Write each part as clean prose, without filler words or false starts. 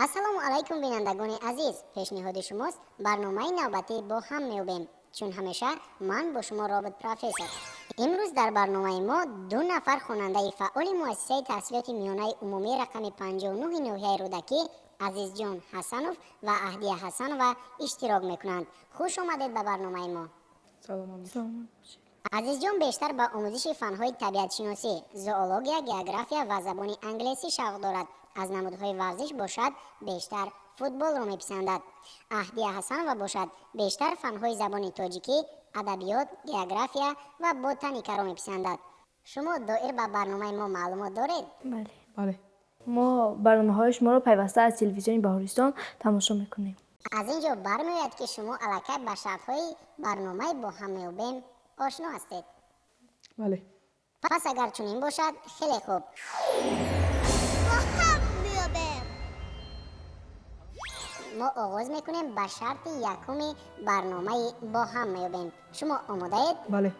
Ассалому алайкум, бинандагони азиз. Пешниҳоди шумост барномаи навбатӣ «Бо ҳам меёбем». Чун ҳамеша, ман бо шумо робот профессор. Имрӯз дар барномаи мо ду нафар хонандаи фаъоли муассисаи таҳсилоти миёнаи умумӣ рақами 59 ноҳияи Рӯдакӣ, Азизҷон Ҳасанов ва Аҳдия Ҳасанова, иштирок мекунанд. Хуш омадед ба барномаи мо. Саломат бошед. Саломат бошед. Азизҷон бештар ба омӯзиши фанҳои табиатшиносӣ, зоология, география ва забони англисӣ шавқ дорад. Аз намудҳои варзиш бошад, бештар футболро меписандад. Аҳдия Ҳасанова бошад, бештар фанҳои забони тоҷикӣ, адабиёт, география ва ботаникаро меписандад. Шумо доир ба барномаи мо маълумот доред? Бале. Бале. Мо барномаҳои шуморо пайваста аз телевизиони Баҳористон тамошо мекунем. Аз ин ҷо бармеояд, ки шумо аллакай ба шартҳои барномаи «Бо ҳам меёбем» ошно ҳастед. Бале. Пас агар чунин бошад, хеле хуб. Бо ҳам меёбем. Мо оғоз мекунем ба шарти якуми барномаи «Бо ҳам меёбем». Шумо омодаед? Бале.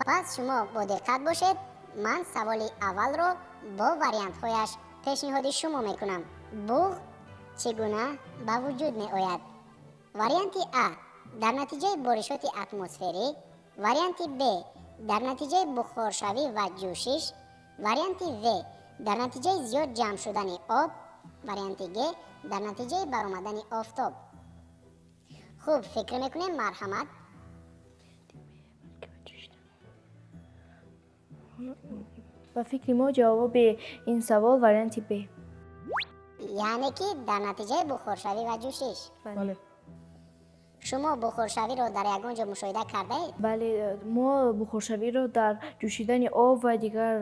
Пас шумо бо диққат бошед. Ман саволи аввалро бо вариантҳояш пешниҳоди шумо мекунам. Буғ чӣ гуна ба вуҷуд меояд? Варианти А: дар натиҷаи боришоти атмосферӣ, варианти Б: дар натиҷаи бухоршавӣ ва ҷӯшиш, варианти В: дар натиҷаи зиёд ҷамъ шудани об, варианти Г: дар натиҷаи баромадани офтоб. Хуб, фикр мекунем, марҳамат. Ба фикри мо, ҷавоби ин савол варианти Б. Яъне ки дар натиҷаи бухоршавӣ ва ҷӯшиш? Бале. Шумо бухоршавиро дар ягон ҷо мушоҳида кардаед? Бале, мо бухоршавиро дар ҷӯшидани об ва дигар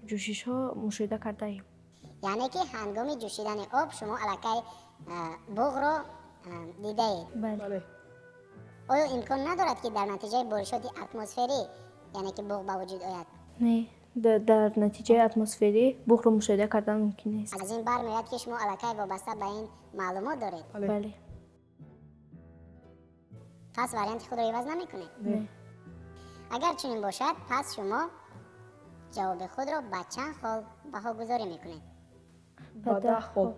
ҷӯшишҳо мушоҳида кардаем. Яъне ки ҳангоми ҷӯшидани об шумо аллакай буғро дидаед? Бале. Бале. Оё имкон надорад, ки дар натиҷаи боришоти атмосферӣ, яъне ки буғ ба вуҷуд ояд? Не, дар натиҷаи атмосферӣ буғро мушоҳида кардан мумкин нест. Аз ин бармеояд, ки шумо аллакай вобаста ба ин маълумот доред? Бале. Бале. Пас варианти худро иваз намекунед? Не. Агар чунин бошад, пас шумо ҷавоби худро ба чанд хол баҳогузорӣ мекунед? Ба 10 хол.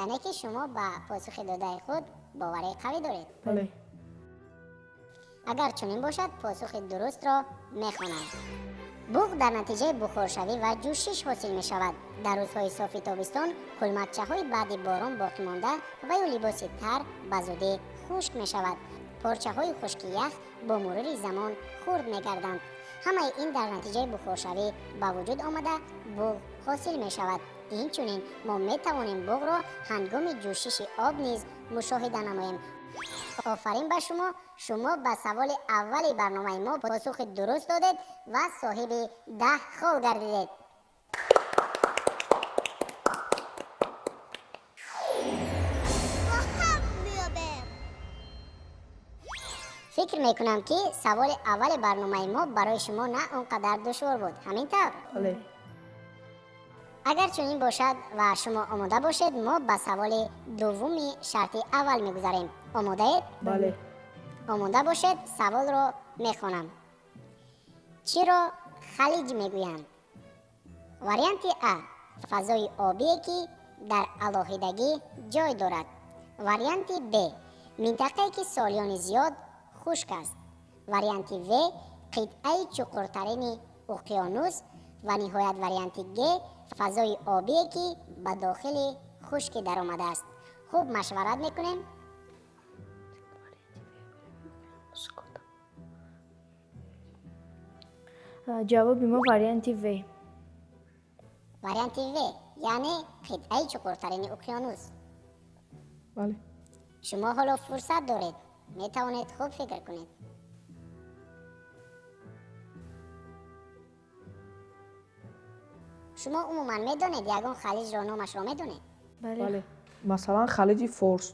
Яъне ки шумо ба посухи додаи худ боварии қавӣ доред? Бале. Агар чунин бошад, посухи дурустро мехонам. Буғ дар натиҷаи бухоршавӣ ва ҷӯшиш ҳосил мешавад. Дар рӯзҳои софи тобистон кулмакчаҳои баъди борон боқимонда ва ё либоси тар ба зудӣ хушк мешавад. Порчаҳои хушки ях бо мурури замон хурд мегарданд. Ҳамаи ин дар натиҷаи бухоршавӣ ба вуҷуд омада, буғ ҳосил мешавад. Инчунин мо метавонем буғро ҳангоми ҷӯшиши об низ мушоҳида намоем. Офарин ба шумо! Шумо ба саволи аввали барномаи мо посухи дуруст додед ва соҳиби 10 хол гардидед. Бо ҳам меёбем. Фикр мекунам, ки саволи аввали барномаи мо барои шумо на он қадар душвор буд. Ҳамин тавр? Бале. Агар чунин бошад ва шумо омода бошед, мо ба саволи дуввуми шарти аввал мегузарем. Омодаед? Бале. Омода бошед, саволро мехонам. Чиро халиҷ мегӯянд? Варианти А: фазои обие, ки дар алоҳидагӣ ҷой дорад, варианти Б: минтақае, ки солиёни зиёд хушк аст, варианти В: қитъаи чуқуртарини уқёнус ва ниҳоят варианти Г: фазои обие, ки ба дохили хушкӣ даромадааст. Хуб, машварат мекунем. Ҷавоби мо варианти В. Варианти В, яъне қитъаи чуқуртарини уқёнус? Бале. Шумо ҳоло фурсат доред, метавонед хуб фикр кунед. Шумо умуман медонед, ягон халиҷро номашро медонед? Бале. Бале, масалан, халиҷи Форс.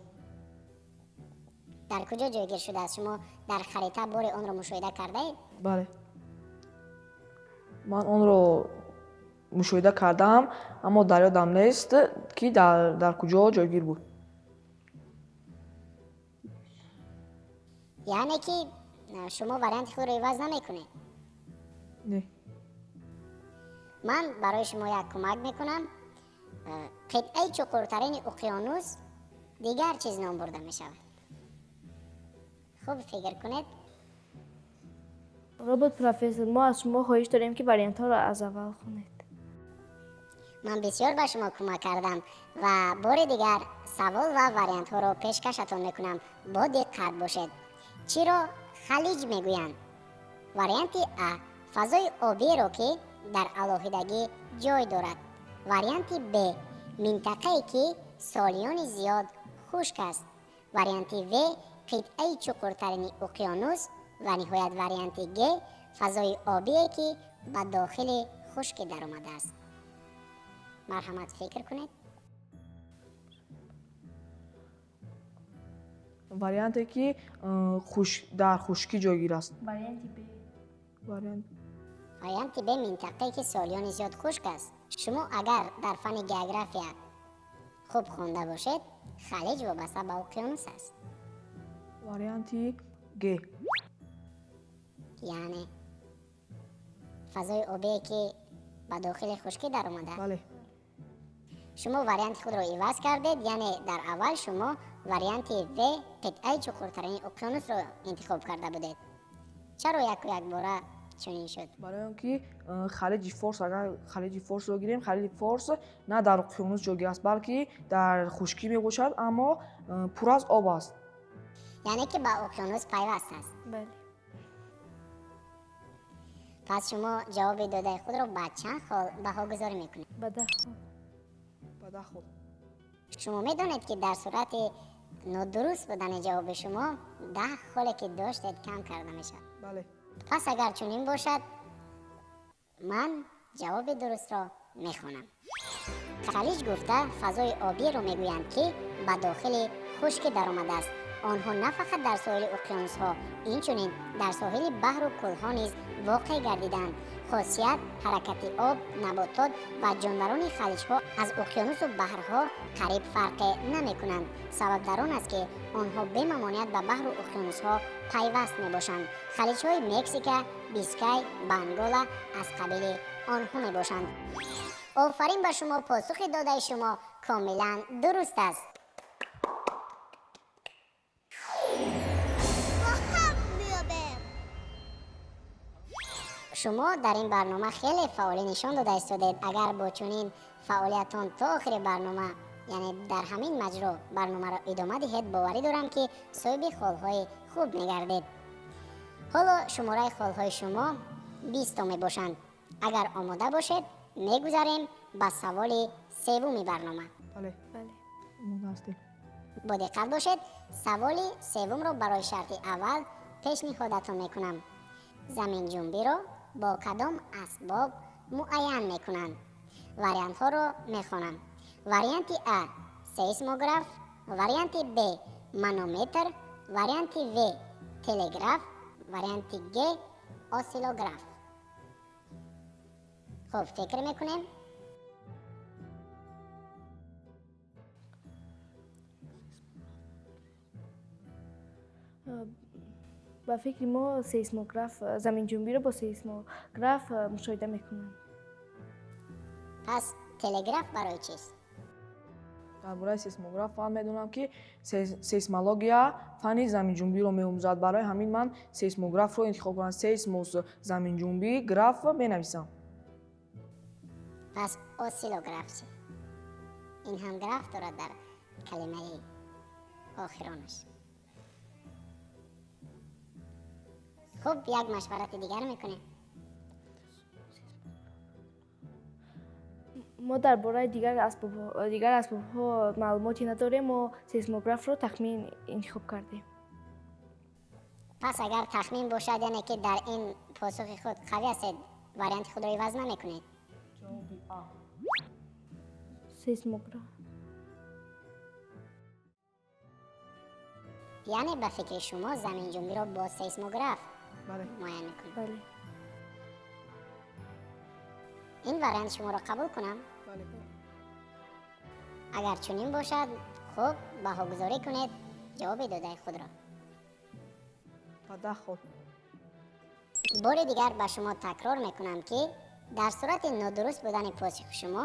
Дар куҷо ҷойгир шудааст? Шумо дар харита бори онро мушоҳида кардаед? Бале, ман онро мушоҳида кардаам, аммо дар ёдам нест, ки дар куҷо ҷойгир буд. Яъне ки шумо варианти худро иваз намекунед? Не. Ман барои шумо як кӯмак мекунам. Қитъаи чуқуртарини уқёнус дигар чиз ном бурда мешавад. Хуб фикр кунед. Робот профессор, мо аз шумо хоҳиш дорем, ки вариантҳоро аз аввал хонед. Ман бисёр ба шумо кӯмак кардам ва бори дигар савол ва вариантҳоро пешкашатон мекунам. Бо диққат бошед. Чиро халиҷ мегӯянд? Варианти А: фазои обиеро, ки дар алоҳидагӣ ҷой дорад. Варианти Б: минтақае, ки солиёни зиёд хушк аст. Варианти В: қитъаи чуқуртарини уқёнус ва ниҳоят варианти Г: фазои обие, ки ба дохили хушкӣ даромадааст. Марҳамат, фикр кунед. Варианте, ки дар хушкӣ ҷойгир аст. Варианти Б. Вариант. Варианти Б: минтақае, ки солиёни зиёд хушк аст. Шумо агар дар фанни география хуб хонда бошед, халиҷ вобаста ба уқёнус аст. Варианти Г. Яъне фазои обие, ки ба дохили хушкӣ даромада. Бале. Шумо варианти худро иваз кардед, яъне дар аввал шумо варианти В, қитъаи чуқуртарини уқёнусро интихоб карда будед. Чаро яку якбора чунин шуд? Барои он ки Халиҷи Форс, агар Халиҷи Форсро гирем, Халиҷи Форс на дар уқёнус ҷойгир аст, балки дар хушкӣ мебошад, аммо пур аз об аст. Яъне ки ба уқёнус пайваст аст. Бале. Пас шумо ҷавоби додаи худро ба чанд хол баҳогузорӣ мекунед? Ба 10 хол. Ба 10 хол. Шумо медонед, ки дар сурати нодуруст будани ҷавоби шумо 10 холе, ки доштед, кам карда мешавад? Бале. Пас агар чунин бошад, ман ҷавоби дурустро мехонам. Халиҷ гуфта фазои обиеро мегӯянд, ки ба дохили хушкӣ даромадааст. Онҳо на фақат дар соҳили уқёнусҳо, инчунин дар соҳили баҳру кӯлҳо низ воқеъ гардиданд. Хосият, ҳаракати об, наботот ва ҷонварони халиҷҳо аз уқёнусу баҳрҳо қариб фарқе намекунанд. Сабаб дар он аст, ки онҳо бемамоният ба баҳру уқёнусҳо пайваст мебошанд. Халиҷҳои Мексика, Бискай, Бангола аз қабили онҳо мебошанд. Офарин ба шумо, посухи додаи шумо комилан дуруст аст. Бо ҳам меёбем. Шумо дар ин барнома хеле фаъолӣ нишон дода истодед. Агар бо чунин фаъолиятон то охири барнома, яъне дар ҳамин маҷро барномаро идома диҳед, боварӣ дорам, ки соҳиби холҳои хуб мегардед. Ҳоло шумораи холҳои шумо 20 мебошанд. Агар омода бошед, мегузарем ба саволи севуми барнома. Бале. Бале. Омода ҳастем. Бо диққат бошед, саволи севумро барои шарти аввал пешниҳодатон мекунам. Заминҷунбиро бо кадом асбоб муайян мекунанд? Вариантҳоро мехонам. Варианти А: сейсмограф, варианти Б: манометр, варианти В: телеграф, варианти Г: осциллограф. Хуб, фикр мекунем. Ба фикри мо, сейсмограф, заминҷунбиро бо сейсмограф мушоҳида мекунанд. Пас телеграф барои чист? Дар бораи сейсмограф ман медонам, ки сейсмология фанни заминҷунбиро меомӯзад. Барои ҳамин ман сейсмографро интихоб кардам. Сейсмос заминҷунбӣ, граф менависам. Пас осциллограф чӣ? Ин ҳам граф дорад дар калимаи охиронаш. Хуб, як машварати дигар мекунем. Мо дар бораи дигар асбобҳо маълумоте надорем, мо сейсмографро тахмин интихоб кардем. Пас агар тахмин бошад, яъне ки дар ин посухи худ қавӣ ҳастед, варианти худро иваз намекунед? Ҷавоби А. Сейсмограф. Яъне ба фикри шумо заминҷунбиро бо сейсмограф Бале. муайян мекунед? Бале. Ин вариант шуморо қабул кунам? Бале. Агар чунин бошад, хуб, баҳогузорӣ кунед ҷавоби додаи худро. Ба 10 хол. Бори дигар ба шумо такрор мекунам, ки дар сурати нодуруст будани посухи шумо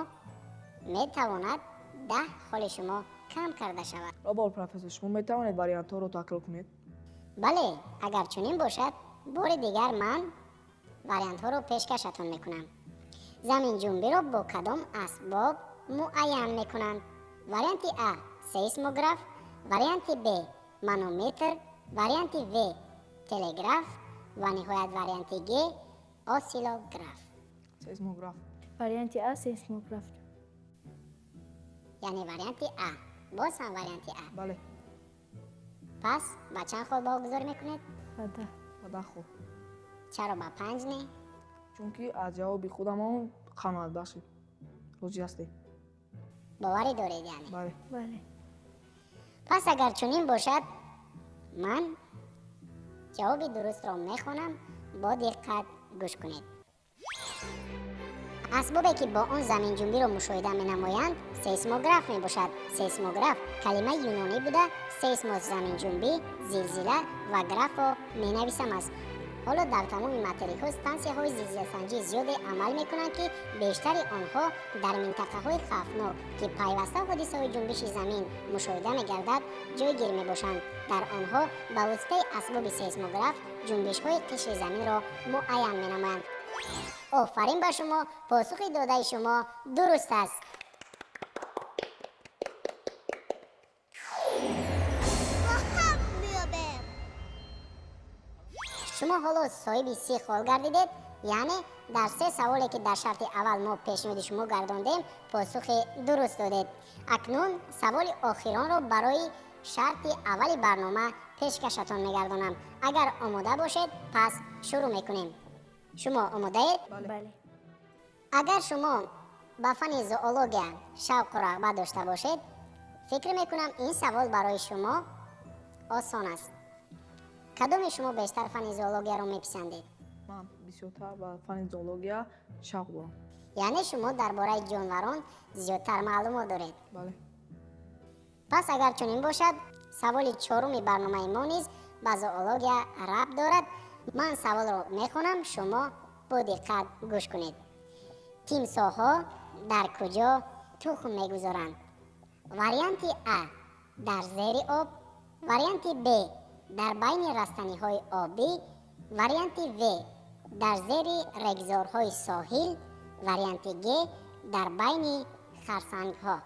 метавонад 10 холи шумо кам карда шавад. Робот профессор, шумо метавонед вариантҳоро такрор кунед? Бале, агар чунин бошад, бори дигар ман вариантҳоро пешкашатон мекунам. Заминҷунбиро бо кадом асбоб муайян мекунанд? Варианти А сейсмограф, варианти Б манометр, варианти В телеграф ва ниҳоят варианти Г осциллограф. Сейсмограф. Варианти А сейсмограф. Яъне варианти А. Боз ҳам варианти А. Бале. Пас ба чанд хол баҳогузорӣ мекунед? Ба 10. Ба 10 хол. Чаро ба 5 не? Чунки аз ҷавоби худамон қаноатбахшед. Розӣ ҳастем. Боварӣ доред яъне? Бале. Бале. Пас агар чунин бошад, ман ҷавоби дурустро мехонам, бо диққат гӯш кунед. Асбобе ки бо он заминҷунбиро мушоҳида менамоянд, сейсмограф мебошад. Сейсмограф калимаи юнонӣ буда, сейсмос заминҷунбӣ, зилзила ва графо менависам аст. Ҳоло дар тамоми материкҳо стансияҳои зилзиласанҷии зиёде амал мекунанд, ки бештари онҳо дар минтақаҳои хавфнок, ки пайваста ҳодисаҳои ҷунбиши замин мушоҳида мегардад, ҷойгир мебошанд. Дар онҳо ба воситаи асбоби сейсмограф ҷунбишҳои қишри заминро муайян менамоянд. Офарин ба шумо, посухи додаи шумо дуруст аст. Шумо ҳоло соҳиби 30 хол гардидед, яъне дар 3 саволе ки дар шарти аввал мо пешниҳоди шумо гардондем, посухи дуруст додед. Акнун саволи охиронро барои шарти аввали барнома пешкашатон мегардонам. Агар омода бошед, пас шурӯъ мекунем. Шумо омодаед? Бале. Агар шумо ба фани зоология шавқу рағбат дошта бошед, фикр мекунам ин савол барои шумо осон аст. Кадоме шумо бештар фани зоологияро меписандед? Ман бисёртар ба фани зоология шавқ дорам. Яъне шумо дар бораи ҷонварон зиёдтар маълумот доред? Бале. Пас агар чунин бошад, саволи чоруми барномаи мо низ ба зоология рабт дорад. Ман саволро мехонам, шумо бо диққат гӯш кунед. Тимсоҳҳо дар куҷо тухм мегузоранд? Варианти А дар зери об, варианти Б дар байни растаниҳои обӣ, варианти В дар зери регзорҳои соҳил, варианти Г дар байни харсангҳо.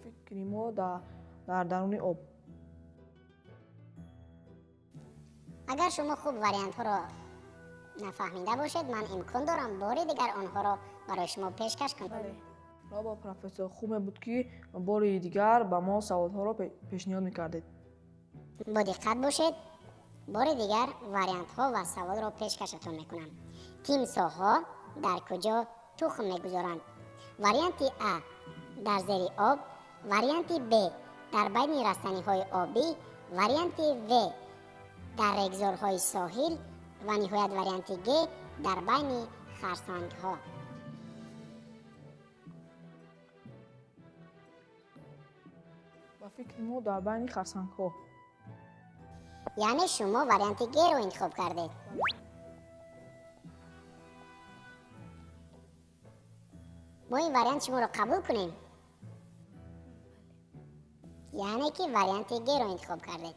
Фикри мо дар даруни об. Агар шумо хуб вариантҳоро нафаҳмида бошед, ман имкон дорам бори дигар онҳоро барои шумо пешкаш кунам. Робо профессор, хуб мебуд ки бори дигар ба мо саволҳоро пешниҳод мекардед. Бо диққат бошед, бори дигар вариантҳо ва саволро пешкашатон мекунам. Тимсоҳҳо дар куҷо тухм мегузоранд? Варианти А дар зери об, варианти Б дар байни растаниҳои обӣ, варианти В дар регзорҳои соҳил ва ниҳоят варианти Г дар байни харсангҳо. Ба фикри мо дар байни харсангҳо. Яъне шумо варианти Г-ро интихоб кардед. Мо ин вариант шуморо қабул кунем? Яъне ки варианти Г-ро интихоб кардед.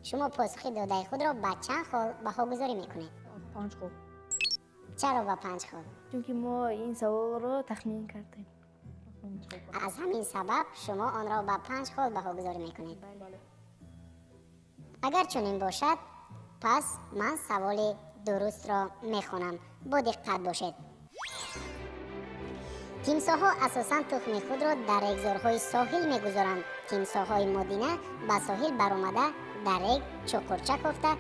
Шумо посухи додаи худро ба чанд хол баҳогузорӣ мекунед? 5 хол. Чаро ба 5 хол? Чунки мо ин саволро тахмин кардем. Аз ҳамин сабаб шумо онро ба 5 хол баҳогузорӣ мекунед. Агар чунин бошад, пас ман саволи дурустро мехонам. Бо диққат бошед. Тимсоҳҳо асосан тухми худро дар регзорҳои соҳил мегузоранд. Тимсоҳҳои модина ба соҳил баромада Дар рег чуқурча кофта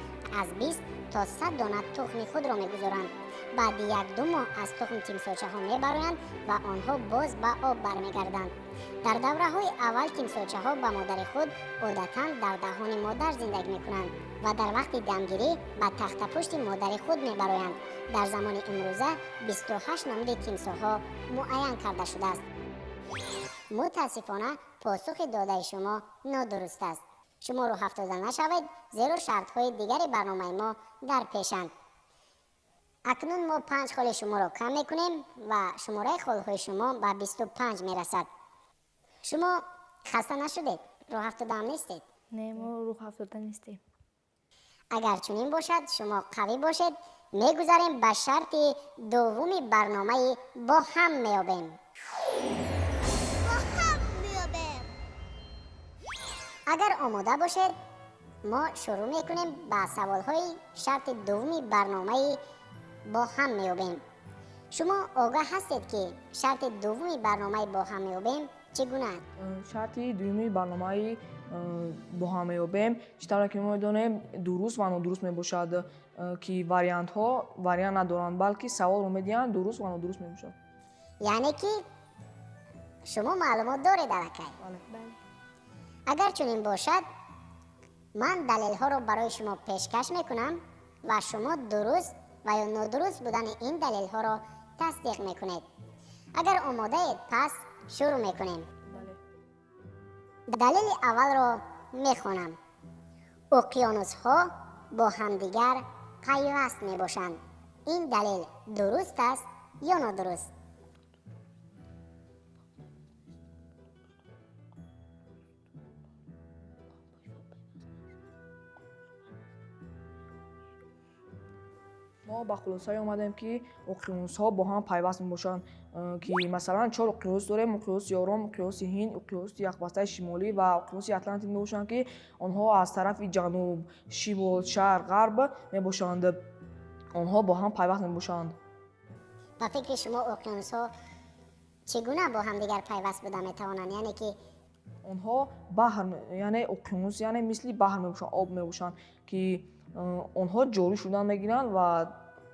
аз 20 то 100 дона тухми худро мегузоранд. Баъди 1-2 моҳ аз тухм тимсочаҳо мебароянд ва онҳо боз ба об бармегарданд. Дар давраҳои аввал тимсочаҳо ба модари худ одатан дар даҳони модар зиндагӣ мекунанд ва дар вақти дамгирӣ ба тахтапушти модари худ мебароянд. Дар замони имрӯза 28 намуди тимсоҳҳо муайян карда шудааст. Мутаассифона, посухи додаи шумо нодуруст аст. Шумо рӯҳафтода нашавед, зеро шартҳои дигари барномаи мо дар пешанд. Акнун мо 5 холи шуморо кам мекунем ва шумораи холҳои шумо ба 25 мерасад. Шумо хаста нашудед? Рӯҳафтодаам нестед? Не, мо рӯҳафтода нестем. Агар чунин бошад, шумо қавӣ бошед. Мегузарем ба шарти дуввуми барномаи «Бо ҳам меёбем». Бо ҳам меёбем. Агар омода бошед, мо шурӯъ мекунем ба саволҳои шарти дуввуми барномаи «Бо ҳам меёбем». Шумо огаҳ ҳастед, ки шарти дуввуми барномаи «Бо ҳам меёбем» чӣ гуна аст? Шарти дуюми барномаи «Бо ҳам меёбем», чӣ тавре ки мо медонем, дуруст ва нодуруст мебошад, ки вариантҳо вариант надоранд, балки саволро медиҳанд, дуруст ва нодуруст мебошад. Яъне ки шумо маълумот доред аллакай? Бале. Бале. Агар чунин бошад, ман далелҳоро барои шумо пешкаш мекунам ва шумо дуруст ва ё нодуруст будани ин далелҳоро тасдиқ мекунед. Агар омодаед, пас шурӯъ мекунем. Бале. Далели аввалро мехонам. Уқёнусҳо бо ҳамдигар пайваст мебошанд. Ин далел дуруст аст ё нодуруст? Мо ба хулосае омадем, ки уқёнусҳо бо ҳам пайваст мебошанд, ки масалан чор уқёнус дорем: уқёнуси Ором, уқёнуси Ҳинд, уқёнуси яхбастаи шимолӣ ва уқёнуси Атлантик мебошанд, ки онҳо аз тарафи ҷануб, шимол, шарқ, ғарб мебошанд. Онҳо бо ҳам пайваст мебошанд. Ба фикри шумо, уқёнусҳо чӣ гуна бо ҳамдигар пайваст буда метавонанд, яъне ки Онҳо баҳр, яъне уқёнус, яъне мисли баҳр мебошанд, об мебошанд, ки онҳо ҷорӣ шудан мегиранд ва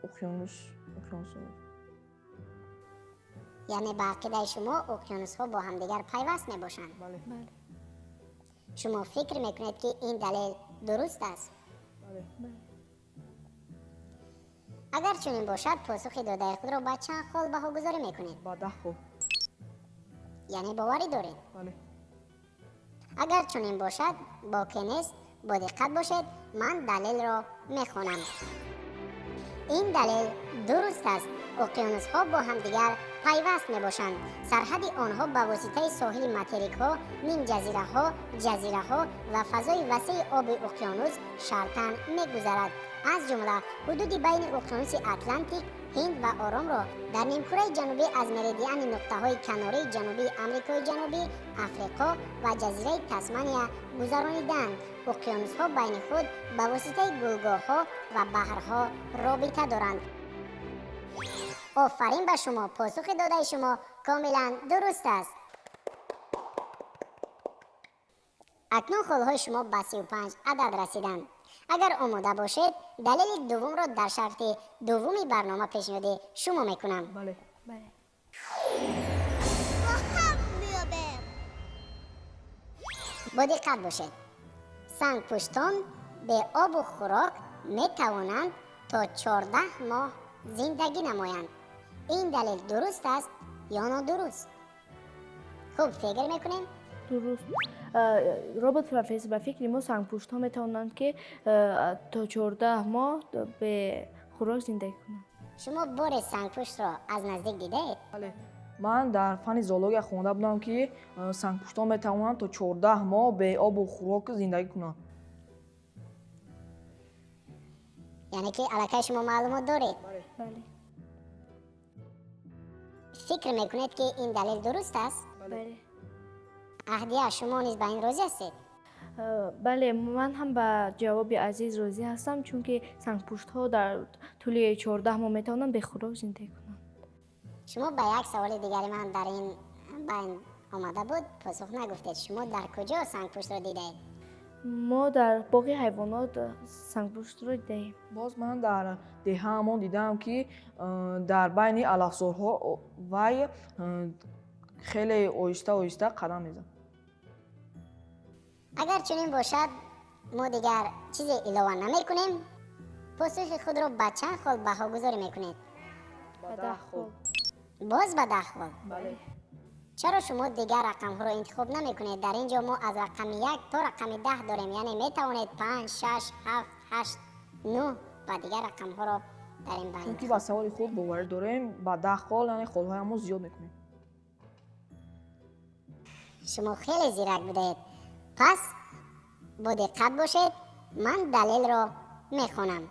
уқёнус. Яъне ба ақидаи шумо, уқёнусҳо бо ҳамдигар пайваст мебошанд? Бале. Бале. Шумо фикр мекунед, ки ин далел дуруст аст? Бале. Бале. Агар чунин бошад, посухи додаи худро ба чанд хол баҳогузорӣ мекунед? Ба 10 хол. Яъне боварӣ доред? Бале. Агар чунин бошад, боке нест, бо диққат бошед, ман далелро мехонам. Ин далел дуруст аст. Уқёнусҳо бо ҳамдигар пайваст мебошанд. Сарҳади онҳо ба воситаи соҳили материкҳо, нимҷазираҳо, ҷазираҳо ва фазои васеи оби уқёнус шартан мегузарад. Аз ҷумла ҳудуди байни уқёнуси Атлантик, Ҳинд ва Оромро дар нимкураи ҷанубӣ аз меридиани нуқтаҳои канории ҷанубии Амрикои Ҷанубӣ, Африқо ва ҷазираи Тасмания гузаронидаанд. Уқёнусҳо байни худ ба воситаи гулгоҳҳо ва баҳрҳо робита доранд. Офарин ба шумо, посухи додаи шумо комилан дуруст аст. Акнун холҳои шумо ба 35 адад расиданд. Агар омода бошед, далели дуввумро дар шарти дуввуми барнома пешниҳоди шумо мекунам. Бале. Бале. Бо ҳам меёбем. Бо диққат бошед. Сангпуштон бе обу хӯрок метавонанд то 14 моҳ зиндагӣ намоянд. Ин далел дуруст аст ё нодуруст? Хуб фикр мекунем. Дуруст. Робот профессор, ба фикри мо, сангпуштҳо метавонанд, ки то 14 моҳ бе хӯрок зиндагӣ кунанд. Шумо боре сангпуштро аз наздик дидаед? Бале, ман дар фанни зоология хонда будам, ки сангпуштон метавонанд то 14 моҳ бе обу хӯрок зиндагӣ кунанд. Яъне ки аллакай шумо маълумот доред? Бале. Бале. Фикр мекунед, ки ин далел дуруст аст? Бале. Аҳдия, шумо низ ба ин розӣ ҳастед? Бале, ман ҳам ба ҷавоби Азиз розӣ ҳастам, чунки сангпуштҳо дар тӯли 14 моҳ метавонанд бехӯрок зиндагӣ кунанд. Шумо ба як саволи дигари ман дар ин байн омада буд, посух нагуфтед. Шумо дар куҷо сангпуштро дидаед? Мо дар боғи ҳайвонот сангпуштро дидаем. Боз ман дар деҳаамон дидаам, ки дар байни алафзорҳо вай хеле оҳиста оҳиста қадам мезад. Агар чунин бошад, мо дигар чизе илова намекунем. Посухи худро ба чанд хол баҳогузорӣ мекунед? Ба 10 хол. Боз ба 10 хол? Бале. Чаро шумо дигар рақамҳоро интихоб намекунед? Дар ин ҷо мо аз рақами 1 то рақами 10 дорем, яъне метавонед 5, 6, 7, 8, 9 ва дигар рақамҳоро дар ин банд. Чунки ба саволи худ боварӣ дорем, ба 10 хол, яъне холҳоямон зиёд мекунем. Шумо хеле зирак будаед. Пас бо диққат бошед, ман далелро мехонам.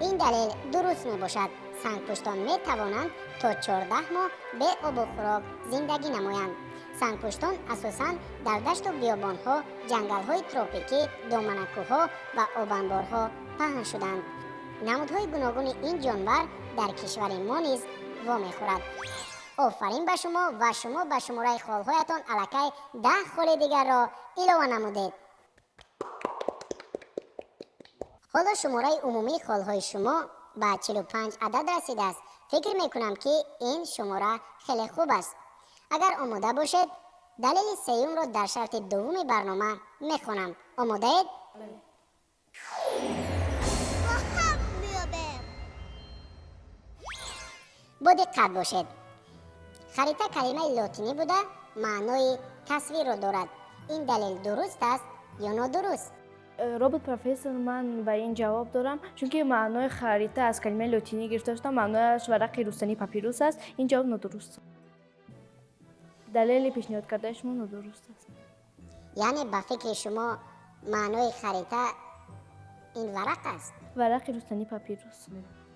Ин далел дуруст мебошад. Сангпуштон метавонанд то 14 моҳ бе обу хӯрок зиндагӣ намоянд. Сангпуштон асосан дар дашту биёбонҳо, ҷангалҳои тропикӣ, доманакӯҳҳо ва обанборҳо паҳн шуданд. Намудҳои гуногуни ин ҷонвар дар кишвари мо низ вомехӯрад. Офарин ба шумо ва шумо ба шумораи холҳоятон аллакай 10 холи дигарро илова намудед. Ҳоло шумораи умумии холҳои шумо ба 45 адад расидааст. Фикр мекунам, ки ин шумора хеле хуб аст. Агар омода бошед, далели сеюмро дар шарти дуввуми барнома мехонам. Омодаед? Бо ҳам меёбем. Бо диққат бошед. Харита калимаи лотинӣ буда, маънои тасвирро дорад. Ин далел дуруст аст ё нодуруст? Робот профессор, ман ба ин ҷавоб дорам, чунки маънои харита аз калимаи лотинӣ гирифта шуда, маънояш варақи рустании папирус аст. Ин ҷавоб нодуруст. Далели пешниҳод кардаи шумо нодуруст аст. Яъне ба фикри шумо маънои харита ин варақ аст? Варақи рустании папирус.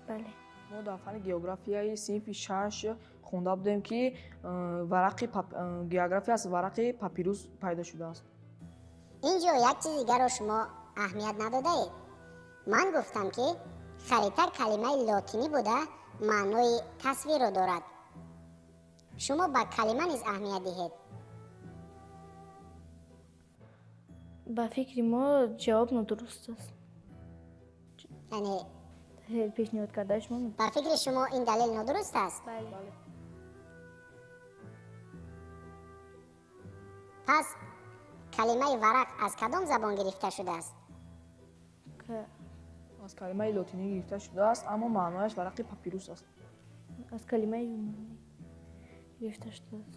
Бале. Мо дар фанни географияи синфи 6 хонда будем, ки варақи география аз варақи папирус пайдо шудааст. Ин ҷо як чизи дигарро шумо аҳамият надодаед. Ман гуфтам, ки харита калимаи лотинӣ буда, маънои тасвирро дорад. Шумо ба калима низ аҳамият диҳед. Ба фикри мо ҷавоб нодуруст аст. Яъне пешниҳод кардаи шумо ба фикри шумо ин далел нодуруст аст? Бале. Пас калимаи варақ аз кадом забон гирифта шудааст? Аз калимаи лотинӣ гирифта шудааст, аммо маънояш варақи папирус аст. Аз калимаи юнонӣ гирифта шудааст.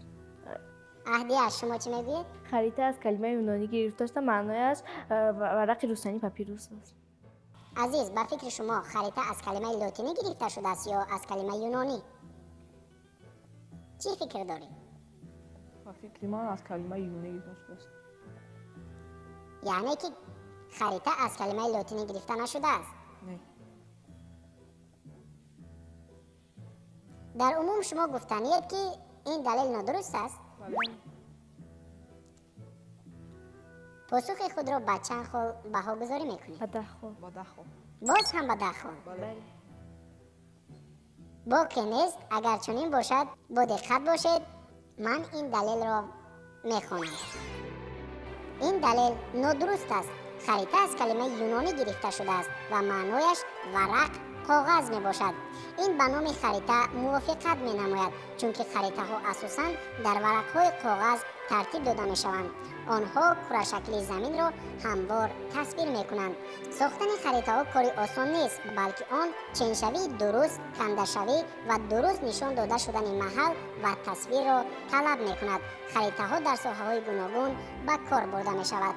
Аҳдия, шумо чӣ мегӯед? Харита аз калимаи юнонӣ гирифта шуда, маънояш варақи рустании папирус аст. Азиз, ба фикри шумо харита аз калимаи лотинӣ гирифта шудааст ё аз калимаи юнонӣ? Чӣ фикр дорӣ? Ба фикри ман аз калимаи юнонӣ гирифта шудааст. Яъне ки харита аз калимаи лотинӣ гирифта нашудааст? Не. Дар умум шумо гуфтаниед, ки ин далел нодуруст аст? Бале. Посухи худро ба чанд хол баҳогузорӣ мекунед? Ба 10 хол. Ба 10 хол. Боз ҳам ба 10 хол? Бале. Боке нест, агар чунин бошад, бо диққат бошед, ман ин далелро мехонам. Ин далел нодуруст аст. Харита аз калимаи юнонӣ гирифта шудааст ва маънояш варақ, коғаз мебошад. Ин ба номи харита мувофиқат менамояд, чунки харитаҳо асосан дар варақҳои коғаз тартиб дода мешаванд. Онҳо курашакли заминро ҳамвор тасвир мекунанд. Сохтани харитаҳо кори осон нест, балки он ченшавии дуруст, кандашавӣ ва дуруст нишон дода шудани маҳал ва тасвирро талаб мекунад. Харитаҳо дар соҳаҳои гуногун ба кор бурда мешавад.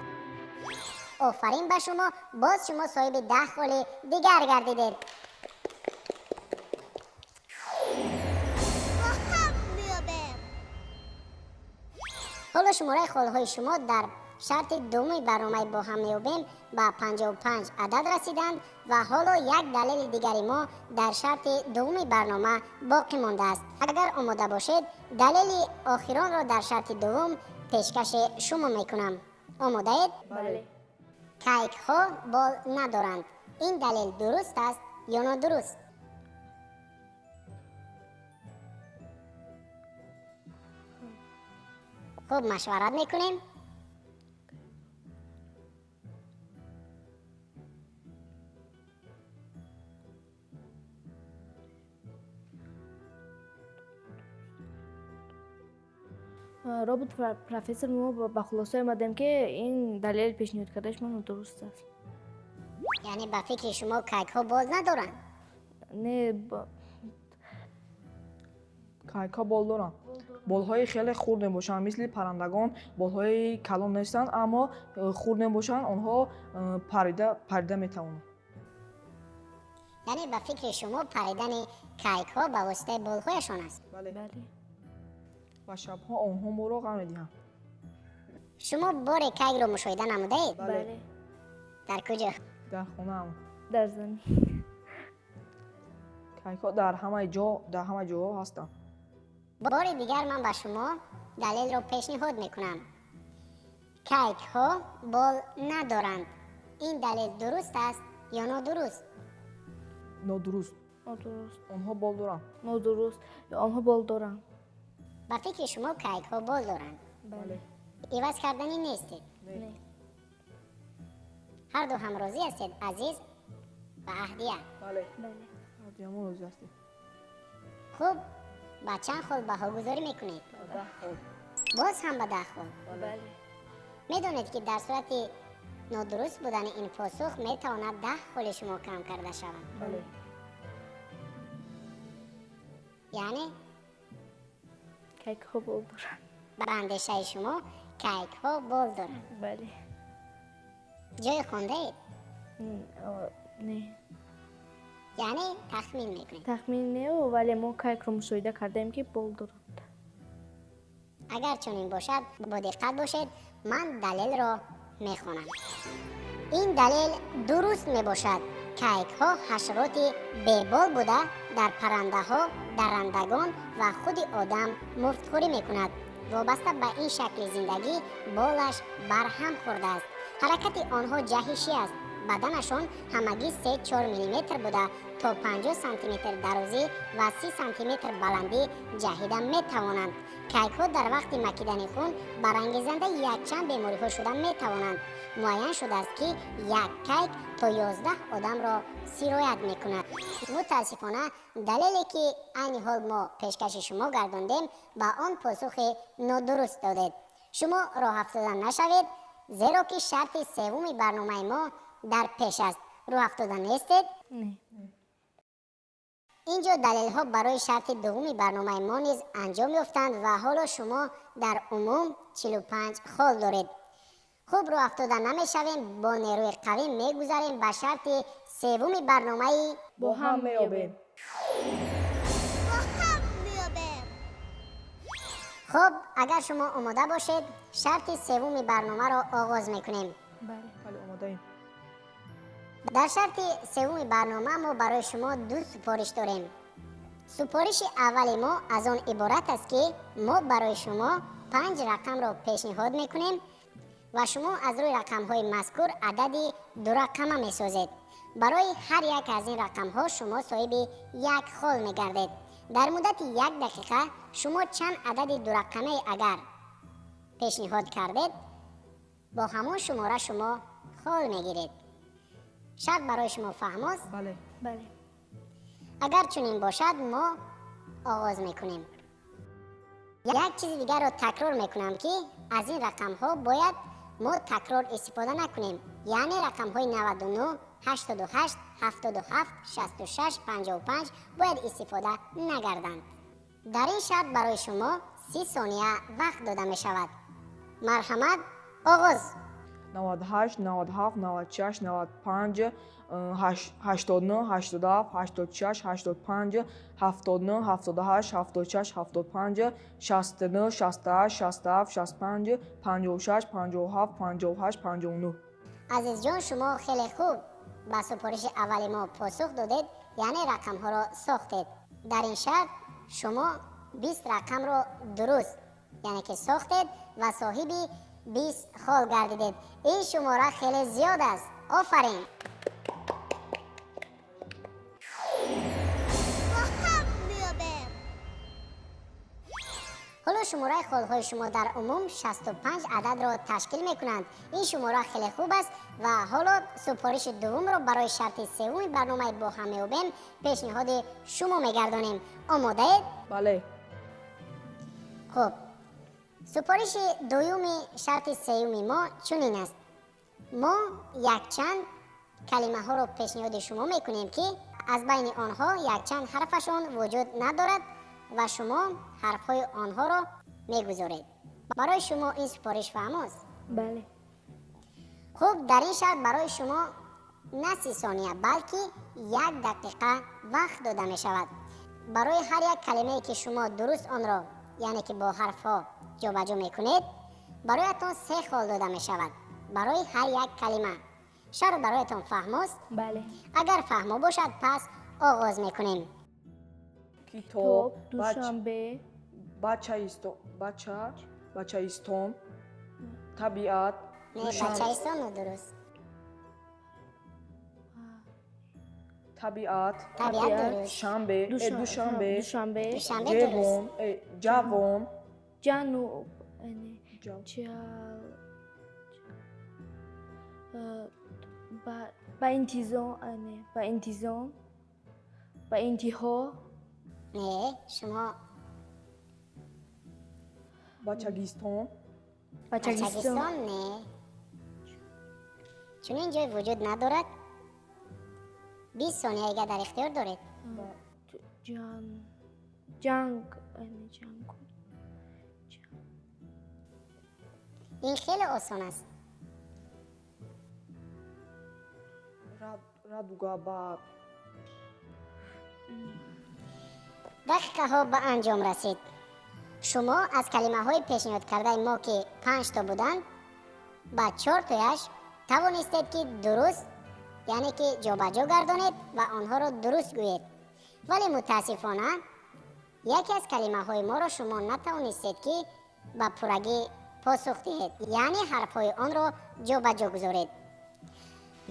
Офарин ба шумо, боз шумо соҳиби 10 холи дигар гардидед. Бо ҳам меёбем. Ҳоло шумораи холҳои шумо дар шарти дуввуми барномаи бо ҳам меёбем ба 55 адад расиданд ва ҳоло як далели дигари мо дар шарти дуввуми барнома боқӣ мондааст. Агар омода бошед, далели охиронро дар шарти дуввум пешкаши шумо мекунам. Омодаед? Бале. Кайкҳо бол надоранд. Ин далел дуруст аст ё нодуруст? Хуб, машварат мекунем. Робот профессор, мо ба хулоса омадем, ки ин далели пешниҳод кардаи шумо нодуруст аст. Яъне ба фикри шумо кайкҳо бол надоранд? Не. Кайкҳо бол доранд, болҳои хеле хурд мебошанд, мисли паррандагон болҳои калон нестанд, аммо хурд мебошанд, онҳо парида метавонанд. Яъне ба фикри шумо паридани кайкҳо ба воситаи болҳояшон аст? Бале. Бале. Ва шабҳо онҳо моро ғам медиҳанд. Шумо боре кайкро мушоҳида намудаед? Бале. Бале. Дар куҷо? Дар хонаам. Дар замин. Кайкҳо дар ҳамаи ҷо, дар ҳама ҷоҳо ҳастанд. Бори дигар ман ба шумо далелро пешниҳод мекунам: кайкҳо бол надоранд. Ин далел дуруст аст ё нодуруст? Нодуруст. Нодуруст. Онҳо бол доранд. Нодуруст, онҳо бол доранд. Ба фикри шумо кайкҳо бол доранд? Бале. Иваз карданӣ нестед? Не. Ҳарду ҳам розӣ ҳастед, Азиз ва Аҳдия? Бале. Бале. Ҳардуямон розӣ ҳастем. Хуб, ба чанд хол баҳогузорӣ мекунед? 10 хол. Боз ҳам ба 10 хол? Бале. Медонед, ки дар сурати нодуруст будани ин посух метавонад 10 холи шумо кам карда шавад? Бале. Яъне Кайкҳо бол доранд. Ба андешаи шумо кайкҳо бол доранд? Бале. Ҷое хондаед? Не. Яъне тахмин мекунед? Тахмин не, вале мо кайкро мушоҳида кардаем, ки бол доранд. Агар чунин бошад, бо диққат бошед, ман далелро мехонам. Ин далел дуруст мебошад. Кайкҳо ҳашароти бебол буда, дар паррандаҳо, даррандагон ва худи одам муфтхӯрӣ мекунад. Вобаста ба ин шакли зиндагӣ болаш барҳам хӯрдааст. Ҳаракати онҳо ҷаҳишӣ аст. Баданашон ҳамагӣ 3-4 миллиметр буда, то 50 сантиметр дарозӣ ва 30 сантиметр баландӣ ҷаҳида метавонанд. Кайкҳо дар вақти макидани хун барангезандаи якчанд бемориҳо шуда метавонанд. Муайян шудааст, ки як кайк то 11 одамро сироят мекунад. Мутаассифона, далеле, ки айни ҳол мо пешкаши шумо гардондем, ба он посухи нодуруст додед. Шумо роҳафтода нашавед, зеро ки шарти севуми барномаи мо дар пеш аст. Рӯҳафтода нестед? Не. Инҷо далелҳо барои шарти дуввуми барномаи мо низ анҷом ёфтанд ва ҳоло шумо дар умум 45 хол доред. Хуб, рӯҳафтода намешавем, бо нерӯи қавӣ мегузарем ба шарти севуми барномаи Бо ҳам меёбем. Бо ҳам меёбем. Хуб, агар шумо омода бошед, шарти севуми барномаро оғоз мекунем. Бале. Бале, омодаем. Дар шарти севуми барнома мо барои шумо ду супориш дорем. Супориши аввали мо аз он иборат аст, ки мо барои шумо панҷ рақамро пешниҳод мекунем ва шумо аз рӯи рақамҳои мазкур адади дурақама месозед. Барои ҳар як аз ин рақамҳо шумо соҳиби як хол мегардед. Дар муддати як дақиқа шумо чанд адади дурақамае агар пешниҳод кардед, бо ҳамон шумора шумо хол мегиред. Шарт барои шумо фаҳмост? Бале. Бале. Агар чунин бошад, мо оғоз мекунем. Як чизи дигарро такрор мекунам, ки аз ин рақамҳо бояд мо такрор истифода накунем, яъне рақамҳои 99, 88, 77, 66, 55 бояд истифода нагарданд. Дар ин шарт барои шумо 30 сония вақт дода мешавад. Марҳамат, оғоз. 98, 97, 96, 95, 89, 87, 86, 85, 79, 78, 76, 75, 69, 68, 67, 65, 56, 57, 58, 59. Азизҷон, шумо хеле хуб ба супориши аввали мо посух додед, яъне рақамҳоро сохтед. Дар ин шарт шумо 20 рақамро дуруст, яъне ки сохтед ва соҳиби 20 хол гардидед. Ин шумора хеле зиёд аст. Офарин! Бо ҳам меёбем. Ҳоло шумораи холҳои шумо дар умум 65 ададро ташкил мекунанд. Ин шумора хеле хуб аст ва ҳоло супориши дуввумро барои шарти севуми барномаи «Бо ҳам меёбем» пешниҳоди шумо мегардонем. Омодаед? Бале. Хуб, Супориши дуюми шарти сеюми мо чунин аст. Мо якчанд калимаҳоро пешниҳоди шумо мекунем, ки аз байни онҳо якчанд ҳарфашон вуҷуд надорад ва шумо ҳарфҳои онҳоро мегузоред. Барои шумо ин супориш фаҳмост? Бале. Хуб, дар ин шарт барои шумо на 30 сония, балки 1 дақиқа вақт дода мешавад. Барои ҳар як калимае ки шумо дуруст онро, яъне ки бо ҳарфҳо ҷобаҷо мекунед, бароятон 3 хол дода мешавад. Барои ҳар як калима. Шарт бароятон фаҳмост? Бале. Агар фаҳмо бошад, пас оғоз мекунем. Китоб, Душанбе, бачаистон, табиат, Не, бачаистон нодуруст. Табиат, Табиат дуруст. Шанбе, душанбе, душанбе, Душанбе дуруст. Ҷавон, ҷануб, ба интизом, ба интизом, ба интиҳо. Не, шумо Бачагистон. Бачагистон. Не. Чунин ҷой вуҷуд надорад. 20 сонияга дар ихтиёр доред. Ҷанг, ҷанг. Ин хеле осон аст. Радуга ба Дақиқаҳо ба анҷом расид. Шумо аз калимаҳои пешниҳодкардаи мо, ки 5 то буданд, ба 4 тояш тавонистед, ки дуруст, яъне ки ҷобаҷо гардонед ва онҳоро дуруст гӯед. Вале мутаассифона яке аз калимаҳои моро шумо натавонистед, ки ба пуррагӣ посух диҳед, яъне ҳарфҳои онро ҷобаҷо гузоред.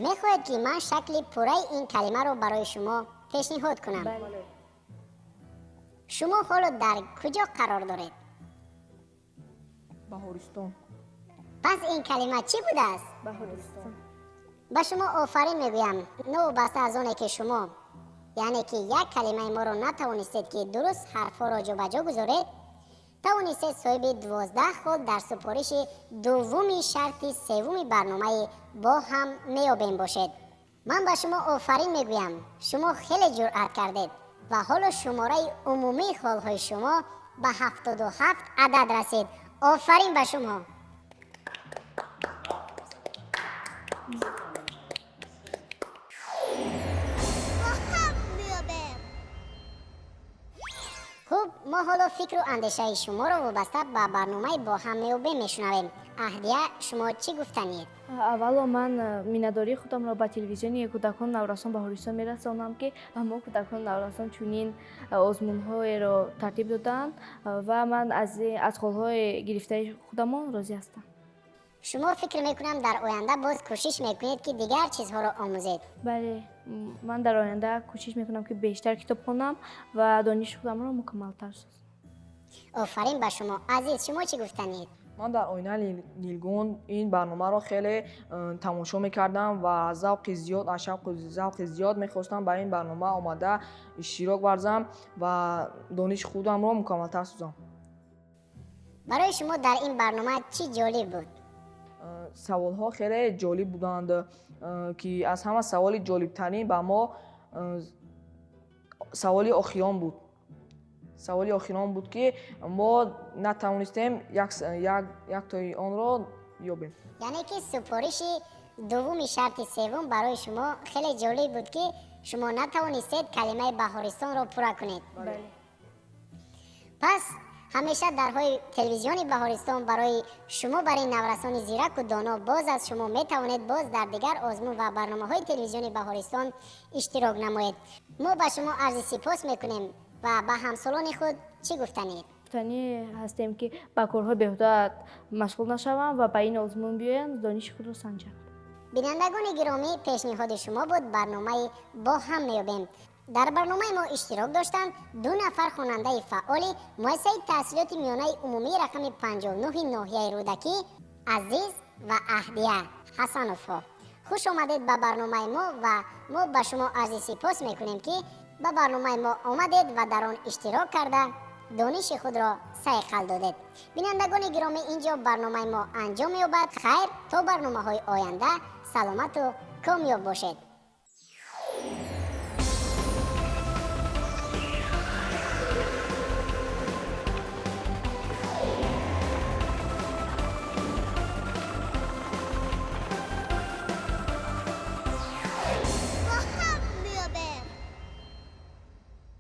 Мехоҳед, ки ман шакли пурраи ин калимаро барои шумо пешниҳод кунам? Бале. Шумо ҳоло дар куҷо қарор доред? Баҳористон. Пас ин калима чӣ будааст? Баҳористон. Ба шумо офарин мегӯям. Новобаста аз оне ки шумо, яъне ки як калимаи моро натавонистед, ки дуруст ҳарфҳоро ҷобаҷо гузоред, тавонистед соҳиби 12 хол дар супориши дуввуми шарти севуми барномаи бо ҳам меёбем бошед. Ман ба шумо офарин мегӯям. Шумо хеле ҷуръат кардед ва ҳоло шумораи умумии холҳои шумо ба 77 адад расид. Офарин ба шумо. Хуб, мо ҳоло фикру андешаи шуморо вобаста ба барномаи бо ҳам меёбем мешунавем. Аҳдия, шумо чӣ гуфтанед? Аввало ман миннатдории худамро ба телевизиони кӯдакон наврасон Баҳористон мерасонам, ки ба мо кӯдакон наврасон чунин озмунҳоеро тартиб доданд ва ман аз холҳои гирифтаи худамон розӣ ҳастам. Шумо фикр мекунам дар оянда боз кӯшиш мекунед, ки дигар чизҳоро омӯзед? Бале, ман дар оянда кӯшиш мекунам, ки бештар китоб хонам ва дониши худамро мукаммалтар созам. Офарин ба шумо. Азиз, шумо чӣ гуфтанед? Ман дар оинаи Нилгун ин барномаро хеле тамошо мекардам ва завқи зиёд, аз шавқу завқи зиёд мехостам ба ин барнома омада иштирок варзам ва дониши худамро мукаммалтар созам. Барои шумо дар ин барнома чӣ ҷолиб буд? Саволҳо хеле ҷолиб буданд, ки аз ҳама саволи ҷолибтарин ба мо саволи охирон буд. Саволи охирон буд, ки мо натавонистем яктои онро ёбем. Яъне ки супориши дуввуми шарти севум барои шумо хеле ҷолиб буд, ки шумо натавонистед калимаи баҳористонро пурра кунед. Бале. Пас ҳамеша дарҳои телевизиони Баҳористон барои шумо, барои наврасони зираку доно боз аз шумо метавонед боз дар дигар озмун ва барномаҳои телевизиони Баҳористон иштирок намоед. Мо ба шумо арзи сипос мекунем ва ба ҳамсолони худ чӣ гуфтанед? Гуфтанӣ ҳастем, ки ба корҳои беҳуда машғул нашаванд ва ба ин озмун биёянд, дониши худро санҷанд. Бинандагони гиромӣ, пешниҳоди шумо буд барномаи бо ҳам меёбем. Дар барномаи мо иштирок доштанд 2 нафар хонандаи фаъоли муассисаи таҳсилоти миёнаи умумии рақами 59 ноҳияи Рӯдакӣ, Азиз ва Аҳдия Ҳасановҳо. Хуш омадед ба барномаи мо ва мо ба шумо арзи сипос мекунем, ки ба барномаи мо омадед ва дар он иштирок карда Дониши худро сайқал додед. Бинандагони гиромӣ, ин ҷо барномаи мо анҷом меёбад. Хайр, то барномаҳои оянда саломату комёб бошед.